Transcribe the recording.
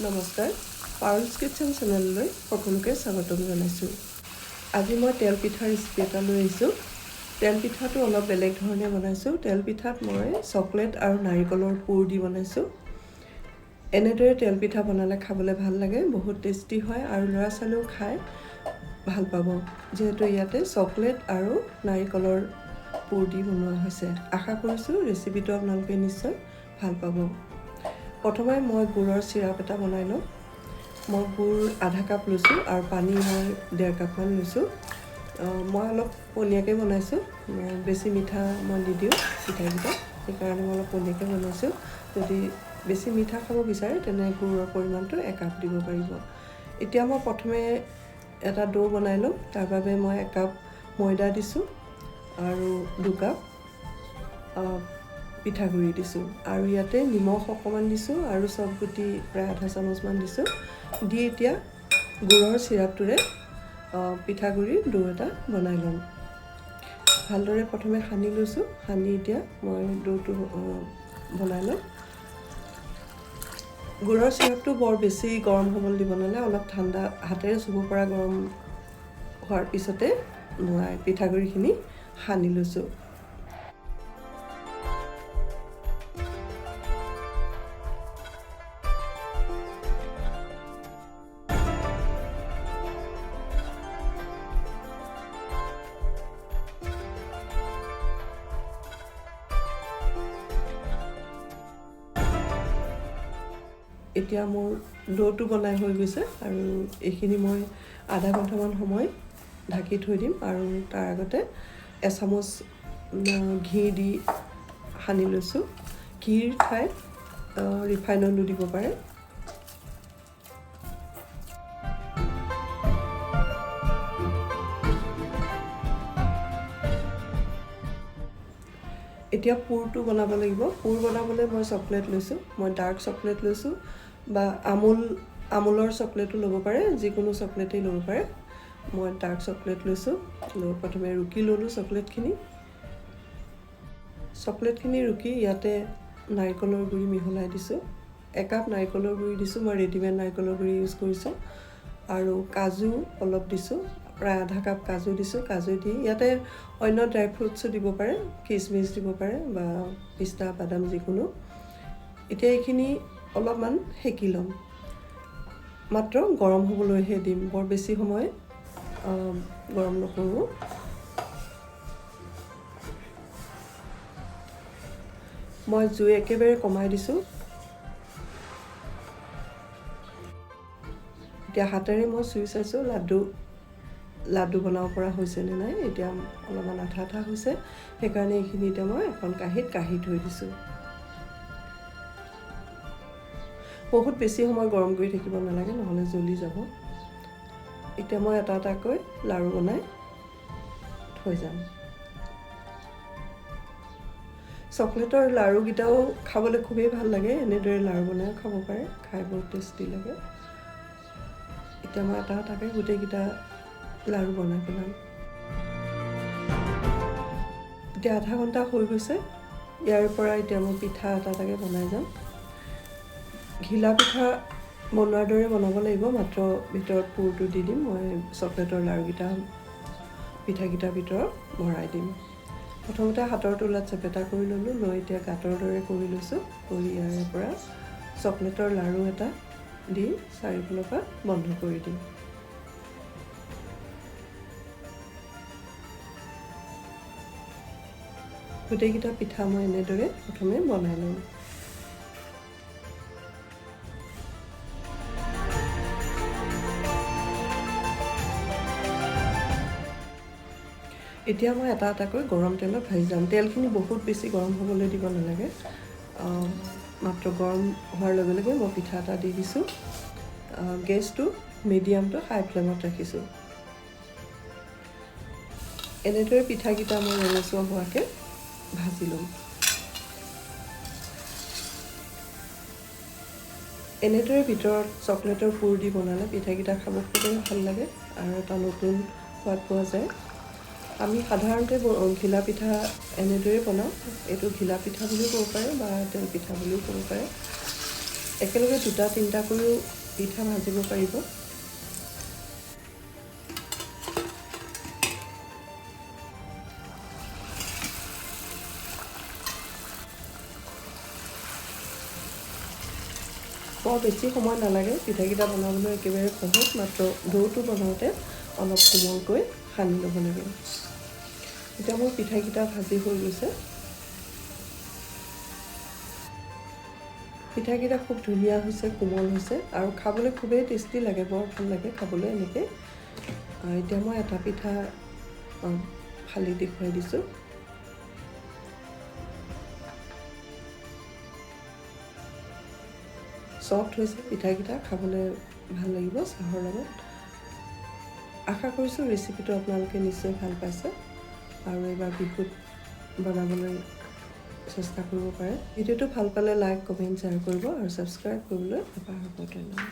নমস্কাৰ, পাৰুলছ কিটচেন চেনেললৈ সকলোকে স্বাগতম জনাইছোঁ। আজি মই তেল পিঠাৰ ৰেচিপি এটা লৈ আহিছোঁ। তেল পিঠাটো অলপ বেলেগ ধৰণে বনাইছোঁ। তেল পিঠাত মই চকলেট আৰু নাৰিকলৰ পুৰ দি বনাইছোঁ। এনেদৰে তেল পিঠা বনালে খাবলৈ ভাল লাগে, বহুত টেষ্টি হয় আৰু ল'ৰা ছোৱালীয়েও খাই ভাল পাব, যিহেতু ইয়াতে চকলেট আৰু নাৰিকলৰ পুৰ দি বনোৱা হৈছে। আশা কৰিছোঁ ৰেচিপিটো আপোনালোকে নিশ্চয় ভাল পাব। প্ৰথমে মই গুৰৰ চিৰাপ এটা বনাই লওঁ। মই গুৰ আধা কাপ লৈছোঁ আৰু পানী মই 1.5 কাপমান লৈছোঁ। মই অলপ পনীয়াকৈ বনাইছোঁ, বেছি মিঠা মই নিদিওঁ পিঠাকেইটা, সেইকাৰণে মই অলপ পনীয়াকৈ বনাইছোঁ। যদি বেছি মিঠা খাব বিচাৰে, তেনে গুৰৰ পৰিমাণটো 1 কাপ দিব পাৰিব। এতিয়া মই প্ৰথমে এটা দৌ বনাই ল'ম। তাৰ বাবে মই 1 কাপ ময়দা দিছোঁ আৰু 2 কাপ পিঠাগুড়ি দিছোঁ আৰু ইয়াতে নিমখ অকণমান দিছোঁ আৰু চফগুটি প্ৰায় আধা চামুচমান দিছোঁ। দি এতিয়া গুৰৰ চিৰাপটোৰে পিঠাগুড়িৰ দৌ এটা বনাই ল'ম। ভালদৰে প্ৰথমে সানি লৈছোঁ। সানি এতিয়া মই দৌটো বনাই ল'ম। গুৰৰ চিৰাপটো বৰ বেছি গৰম হ'বলৈ দিব নালাগে, অলপ ঠাণ্ডা, হাতেৰে চুব পৰা গৰম হোৱাৰ পিছতে মই পিঠাগুড়িখিনি সানি লৈছোঁ। এতিয়া মোৰ দৌটো বনাই হৈ গৈছে আৰু এইখিনি মই আধা ঘণ্টামান সময় ঢাকি থৈ দিম। আৰু তাৰ আগতে এচামুচ ঘি দি সানি লৈছোঁ। ঘিৰ ঠাইত ৰিফাইন অইলো দিব পাৰে। এতিয়া পুৰটো বনাব লাগিব। পুৰ বনাবলৈ মই চকলেট লৈছোঁ। মই ডাৰ্ক চকলেট লৈছোঁ বা আমুলৰ চকলেটো ল'ব পাৰে, যিকোনো চকলেটেই ল'ব পাৰে। মই ডাৰ্ক চকলেট লৈছোঁ। লৈ প্ৰথমে ৰুকি ল'লোঁ চকলেটখিনি। চকলেটখিনি ৰুকি ইয়াতে নাৰিকলৰ গুড়ি মিহলাই দিছোঁ। 1 কাপ নাৰিকলৰ গুড়ি দিছোঁ। মই ৰেডিমেড নাৰিকলৰ গুড়ি ইউজ কৰিছোঁ। আৰু কাজু অলপ দিছোঁ, প্ৰায় আধা কাপ কাজু দিছোঁ। কাজু দি ইয়াতে অন্য ড্ৰাই ফ্ৰুটছো দিব পাৰে, খিচমিচ দিব পাৰে বা পিস্তা, বাদাম যিকোনো। এতিয়া এইখিনি অলপমান সেকি ল'ম, মাত্ৰ গৰম হ'বলৈহে দিম, বৰ বেছি সময় গৰম নকৰোঁ। মই জুই একেবাৰে কমাই দিছোঁ। এতিয়া হাতেৰে মই চুই চাইছোঁ লাডু বনাব পৰা হৈছে নে নাই। এতিয়া অলপমান আঠা আঠা হৈছে, সেইকাৰণে এইখিনি এতিয়া মই এখন কাঁহীত কাঢ়ি থৈ দিছোঁ। বহুত বেছি সময় গৰম কৰি থাকিব নালাগে, নহ'লে জ্বলি যাব। এতিয়া মই এটা এটাকৈ লাড়ু বনাই থৈ যাম। চকলেটৰ লাড়ুকেইটাও খাবলৈ খুবেই ভাল লাগে। এনেদৰে লাড়ু বনাইও খাব পাৰে, খাই বহুত টেষ্টি লাগে। এতিয়া মই এটা এটাকৈ গোটেইকেইটা লাড়ু বনাই পেলাম। এতিয়া আধা ঘণ্টা হৈ গৈছে। ইয়াৰ পৰা এতিয়া মই পিঠা এটা এটাকৈ বনাই যাম। ঘিলা পিঠা বনোৱাৰ দৰে বনাব লাগিব, মাত্ৰ ভিতৰত পুৰটো দি দিম। মই চকলেটৰ লাড়ুকেইটা পিঠাকেইটাৰ ভিতৰত ভৰাই দিম। প্ৰথমতে হাতৰ তোলাত চেপেটা কৰি ল'লোঁ, লৈ এতিয়া গাঁতৰ দৰে কৰি লৈছোঁ। কৰি ইয়াৰে পৰা চকলেটৰ লাড়ু এটা দি চাৰিওফালৰ পৰা বন্ধ কৰি দিম। গোটেইকেইটা পিঠা মই এনেদৰে প্ৰথমে বনাই ল'ম। এতিয়া মই এটা এটাকৈ গৰম তেলত ভাজি যাম। তেলখিনি বহুত বেছি গৰম হ'বলৈ দিব নালাগে, মাত্ৰ গৰম হোৱাৰ লগে লগে মই পিঠা এটা দি দিছোঁ। গেছটো মিডিয়ামটো হাই ফ্লেমত ৰাখিছোঁ। এনেদৰে পিঠাকেইটা মই ৰঙচুৱা হোৱাকৈ ভাজি ল'ম। এনেদৰে ভিতৰত চকলেটৰ পুৰ দি বনালে পিঠাকেইটা খাব খুবেই ভাল লাগে আৰু এটা নতুন সোৱাদ পোৱা যায়। আমি সাধাৰণতে ঘিলা পিঠা এনেদৰেই বনাওঁ। এইটো ঘিলা পিঠা বুলিও ক'ব পাৰে বা তেল পিঠা বুলিও ক'ব পাৰে। একেলগে দুটা তিনিটাকৈও পিঠা ভাজিব পাৰিব। বৰ বেছি সময় নালাগে পিঠাকেইটা বনাবলৈ, একেবাৰে সহজ। মাত্ৰ দৌটো বনাওঁতে অলপ কোমলকৈ সানি ল'ব লাগে। এতিয়া মোৰ পিঠাকেইটা ভাজি হৈ গৈছে। পিঠাকেইটা খুব ধুনীয়া হৈছে, কোমল হৈছে আৰু খাবলৈ খুবেই টেষ্টি লাগে, বৰ ভাল লাগে খাবলৈ এনেকৈ। এতিয়া মই এটা পিঠা ফালি দেখুৱাই দিছোঁ। চফ্ট হৈছে পিঠাকেইটা, খাবলৈ ভাল লাগিব চাহৰ লগত। আশা কৰিছোঁ ৰেচিপিটো আপোনালোকে নিশ্চয় ভাল পাইছে আৰু এইবাৰ বিহুত বনাবলৈ চেষ্টা কৰিব পাৰে। ভিডিঅ'টো ভাল পালে লাইক, কমেণ্ট, শ্বেয়াৰ কৰিব আৰু ছাবস্ক্ৰাইব কৰিবলৈ নাপাহৰিব। ধন্যবাদ।